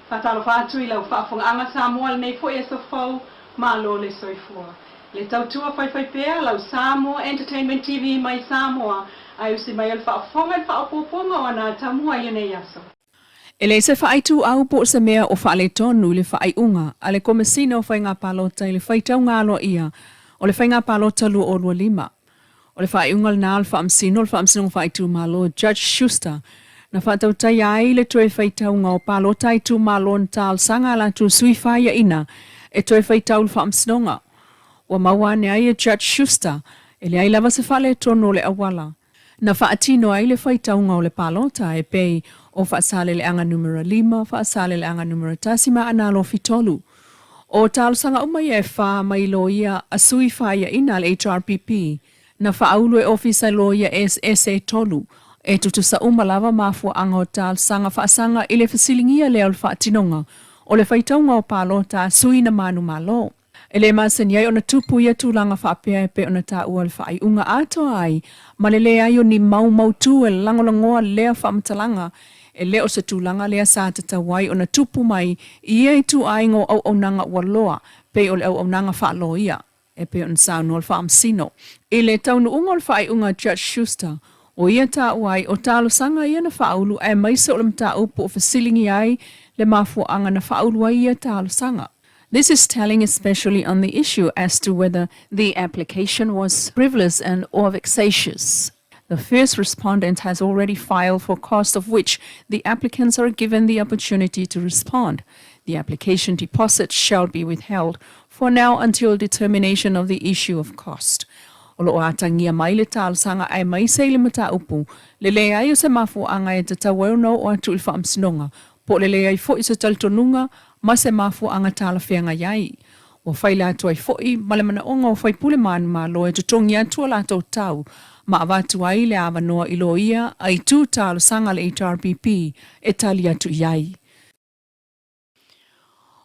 Faatalofa atu i lau faafofogaaga Samoa i lenei foi aso fou, malo le soifua. Le tautua faifaipea lau Samoa Entertainment TV mai Samoa, ae usi mai o le faafofoga i le faaopoopoga o Ana Tamua i lenei aso. E leai se faaituau po o se mea o faaletonu i le faaiuga a le Komesina o Faiga Palota i le faitauga aloaia o le Faiga Palota 2025. O le faaiuga lena a le Faamasino o le Faamasinoga Faaitumalo Judge Schuster na faatautaia ai le toe faitauga o palota a itumalo na talosaga a latou sui faiaina e toe faitau i le Faamasinoga. Ua maua ane ai e Judge Schuster e leai lava se faaletonu o le auala na faatino ai le faitauga o le palota e pei o Faasaleleaga Numera 5, Faasaleleaga Numera 1 ma Aana Alofi 3. O talosaga uma ia e fa mai loia a sui faiaina a le HRPP na faaulu e ofisa loia eseese e tolu e tutusa uma lava mafuaaga o talosaga faasaga i le fesiligia lea o le faatinoga o le faitauga o palota a sui na manumalo. E le masani ai ona tupu ia tulaga faapea e pei ona taua le faaiuga atoa ai ma le leai o ni mau mautū e lagolagoa lea faamatalaga. E le o se tulaga lea sa tatau ai ona tupu mai i ia ituaiga o auaunaga ua loa pei o le auaunaga faaloia, e pei ona saunoa le Faamasino. I le taunuuga o le faaiuga a Judge Schuster, o ia taua ai o talosaga ia na faaulu aemaise o le mataupu o fesiligia ai le mafuaaga na faaulu ai ia talosaga. This is telling, especially on the issue as to whether the application was frivolous and or vexatious. The first respondent has already filed for cost, of which the applicants are given the opportunity to respond. The application deposit shall be withheld for now until determination of the issue of cost. O loo atagia mai le talosaga aemaise i le mataupu le leai o se mafuaaga e tatau ai ona oo atu i le Faamasinoga po o le leai foi o se talitonuga ma se mafuaaga talafeagai ai. Ua faila atu ai foi ma le manaoga o faipule manumalo e totogi atu a latou tau ma avatu ai le avanoa i loia a itu talosaga a le HRPP e tali atu i ai.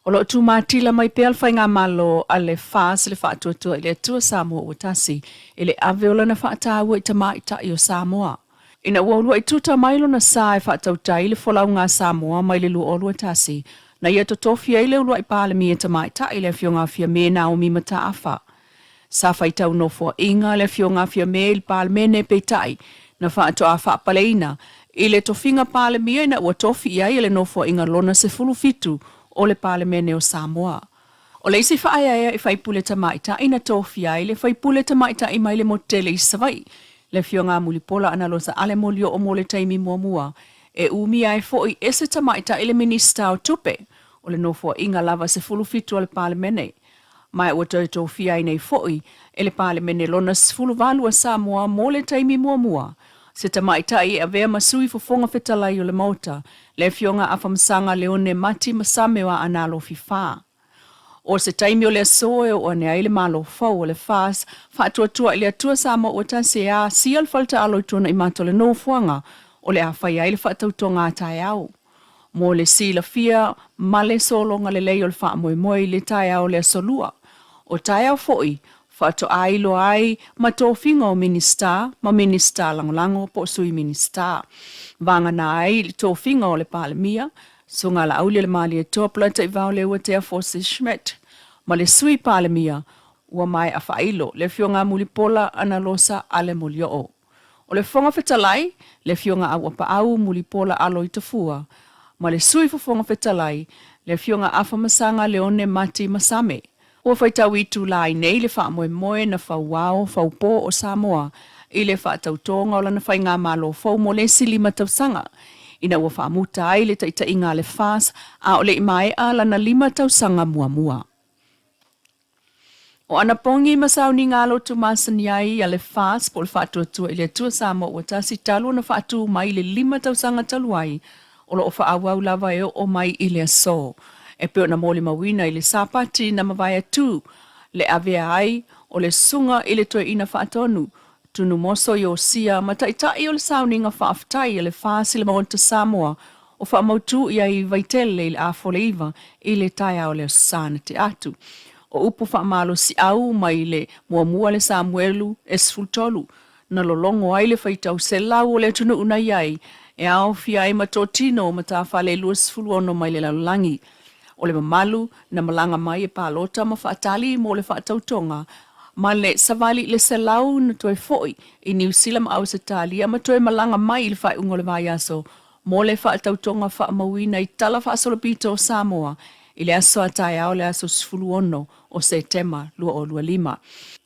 O lo o tumatila mai pea le Faigamalo a le FAS le Faatuatua i le Atua Samoa ua Tasi i le ave o lana faataua i tamaitai o Samoa. Ina ua uluai tuta mai lona sa e faatautai le folauga a Samoa mai le 2021, na ia totofi ai le uluai Palemia tamaitai, le Afioga a Fiame Naomi Mataafa. Sa faitau nofoaiga le Afioga a Fiame i le Palemene, peitai, na faatoa faapaleina i le tofiga Palemia ina ua tofi i ai e le nofoaiga lona 17 o le Palemene o Samoa. O le isi faaeaea i faipule tamaitai na tofia ai le faipule tamaitai mai le motu tele i Savaii, le Afioga a Mulipola Anarosa Ale Molioo mo le taimi muamua, e umia ai foi e se tamaitai le Minisita o Tupe o le nofoaiga lava 17 a le Palemene. Ma ua toe tofia ai nei foi e le Palemene lona 18 a Samoa mo le taimi muamua se tamaitai e avea ma Sui Fofoga Fetalai o le Maota, le Afioga Afamasaga Leone Mati Masame o Aana Alofi 4. O se taimi o le aso e oo ane ai le Malo fou o le FAS, Faatuatua i le Atua Samoa ua Tasi e asia le faletaalo i Tuanaimato le nofoaga o le a fai ai le faatautoga a taeao. Mo le silafia ma le sologa lelei o le faamoemoe i le taeao o le Aso Lua. O taeao foi, faatoa iloa ai ma tofiga o Minisita ma Minisita Lagolago po o Sui Minisita. Vagana ai le tofiga o le Palemia, Susuga Laaulialemalietoa Polataivao Leuatea Forsyth Schmidt, ma le Sui Palemia, ua maea faailo, le Afioga a Mulipola Anarosa Ale Molioo. O le Fofoga Fetalai, le Afioga Auapaau Mulipola Alo Itafua, ma le Sui Fofoga Fetalai, le Afioga Afamasaga Leone Mati Masame. Ua faitau itulā ai nei le faamoemoe na fauao faupō o Samoa i le faatautoga o lana faigamalo fou mo le isi 5 tausaga, ina ua faamuta ai le taitaiga a le FAS a o le i maea lana 5 tausaga muamua. O anapogi ma sauniga alotu masani ai a le FAS po o le Faatuatua i le Atua Samoa ua Tasi talu ona faatū mai i le 5 tausaga talu ai, o lo o faaauau lava e oo mai i le aso. E pei ona molimauina i le Sapati na mavae atu le avea ai o le Susuga i le Toeaina Faatonu, Tunumoso Iosia ma Taitai o le Sauniga Faafetai a le FAS i le Maota Samoa o faamautū i ai i Vaitele i le 8:30 i le taeao o le Aso Sa na tea atu. O upu faamalosiau mai le muamua le Samuelu e 13 na lologo ai le faitau selau o le atunuu na i ai e aofia ai ma totino o matafale e 26 mai le lalolagi. O le mamalu na malaga mai e palota ma faatali mo le faatautoga ma le savali i le 100 na toe foi i Niu Sila ma Ausetalia ma toe malaga mai i le faaiuga o le vaiaso mo le faatautoga faamauina i Tala Faasolopito o Samoa i le aso a taeao le aso 16 o Setema 2025.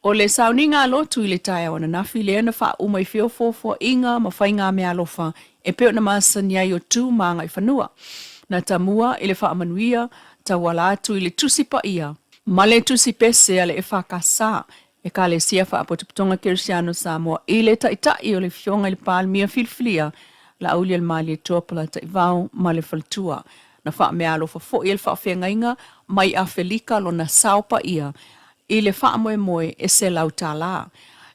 O le sauniga a lotu i le taeao ananafi lea na faauma i feofoofoaiga ma faigameaalofa e pei ona masani ai o tu ma agaifanua. Na tamua i le faamanuia tauala atu i le Tusi Paia ma le Tusi Pese a le EFKS, Ekalesia Faapotopotoga Kerisiano Samoa, i le Taitai o le Afioga i le Palemia Filifilia Laaulialemalietoa Polataivao ma le Faletua. Na faameaalofa foi e le faafeagaiga mai Afelika lona sao paia i le faamoemoe e $100.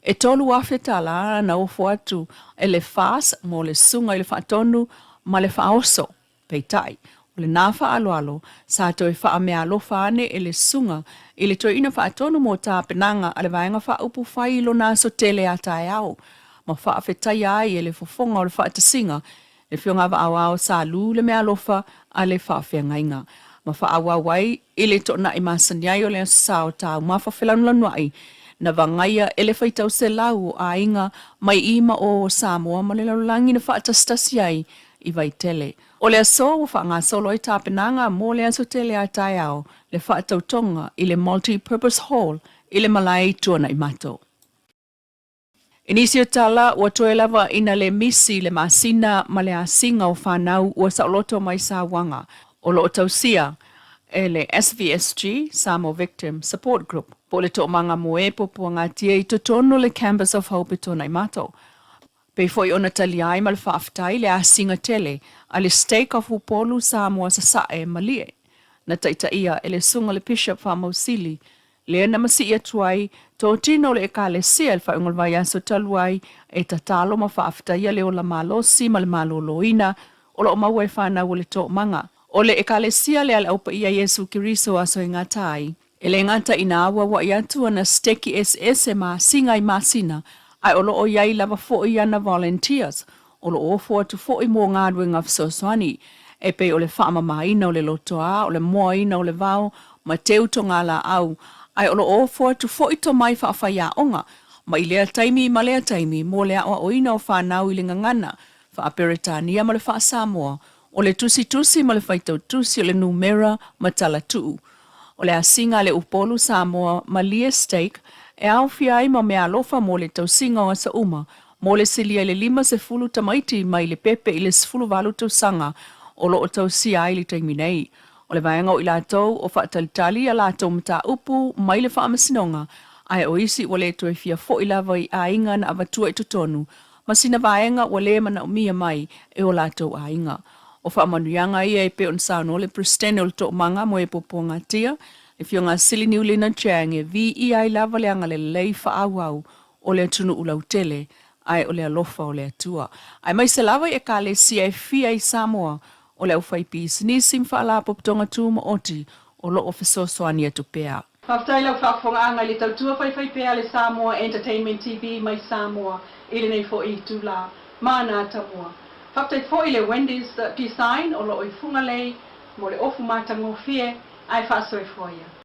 E $3,000 na ofo atu e le FAS mo le susuga i le Faatonu ma le Faaoso. Peitai, o lena faaaloalo sa toe faameaalofa ane e le susuga i le toeaina faatonu mo tapenaga a le Vaega Faaupufai i lona aso tele a taeao ma faafetaia ai e le fofoga o le faatasiga le Afioga Vaaoao sa lu le meaalofa a le faafeagaiga ma faaauau ai i le toonai masani ai o le Aso Sa o Taumafa Felanulanuai na vagaia e le faitau selau o aiga mai i ma o o Samoa ma le lalolagi na faatasitasi ai i Vaitele. O le aso ua faagasolo ai tapenaga mo le aso tele a taeao le faatautoga i le Multi Purpose Hall i le malae i Tuanaimato. I nisi o tala, ua toe lava ina le misi le masina ma le asiga o fanau ua saoloto mai sauaga o lo o tausia e le SVSG, Samoa Victim Support Group, po o le Toomaga mo e Puapuagatia i totonu o le Campus of Hope i Tuanaimato. Pei foi ona talia ai ma le faafetai le asiga tele a le Stake of Upolu Samoa Sasae Malie, na taitaia e le Susuga le Bishop Faamausili, lea na masii atu ai totino o le Ekalesia i le faaiuga o le vaiaso talu ai e tatalo ma faafetaia le ola malosi ma le maloloina o lo o maua e fanau o le toomaga o le Ekalesia lea a le Au Paia Iesu Keriso Aso e Gata ai. E le gata ina auauai atu ana siteki eseese ma asiga i masina, ae o lo o i ai lava foi ana volunteers o lo o ofo atu foi mo galuega fesoasoani, e pei o le faamamaina o le lotoa, o le moaina o le vao ma teu togalaau, ae o lo o ofo atu foi tomai faafaiaoga mai lea taimi ma lea taimi mo le aoaoina o fanau i le gagana faa-Peretania ma le faa-Samoa, o le tusitusi ma le faitautusi o le numera ma talatuu. O le asiga a le Upolu Samoa Malie Stake e aofia ai ma meaalofa mo le tausiga o aso uma mo le silia i le 50 tamaiti mai le pepe i le 18 tausaga o lo o tausia ai i le taimi nei. O le vaega o i latou o faatalitali a latou mataupu mai le faamasinoga ae o isi ua le toe fia foi lava i aiga na avatua i totonu ma sina vaega ua le manaomia mai e o latou aiga. O faamanuiaga ia e pei ona saunoa le Peresetene o le Toomaga mo e Puapuagatia, le Afioga a Sili Niulina Chang e viia ai lava le agalelei faaauau o le atunuu lautele ae o le alofa o le Atua. Aemaise lava i Ekalesia e fia i Samoa o le aufaipisinisi ma faalapotopotoga tumaoti o lo o fesoasoani atu pea. Faafetai lau faafofogaaga i le tautua faifaipea a le Samoa Entertainment TV mai Samoa i lenei foi itula. Mana Atamua. Faafetai foi i le Wendy's Design o lo o i Fugalei mo le ofu matagofie ae faasoifua ia.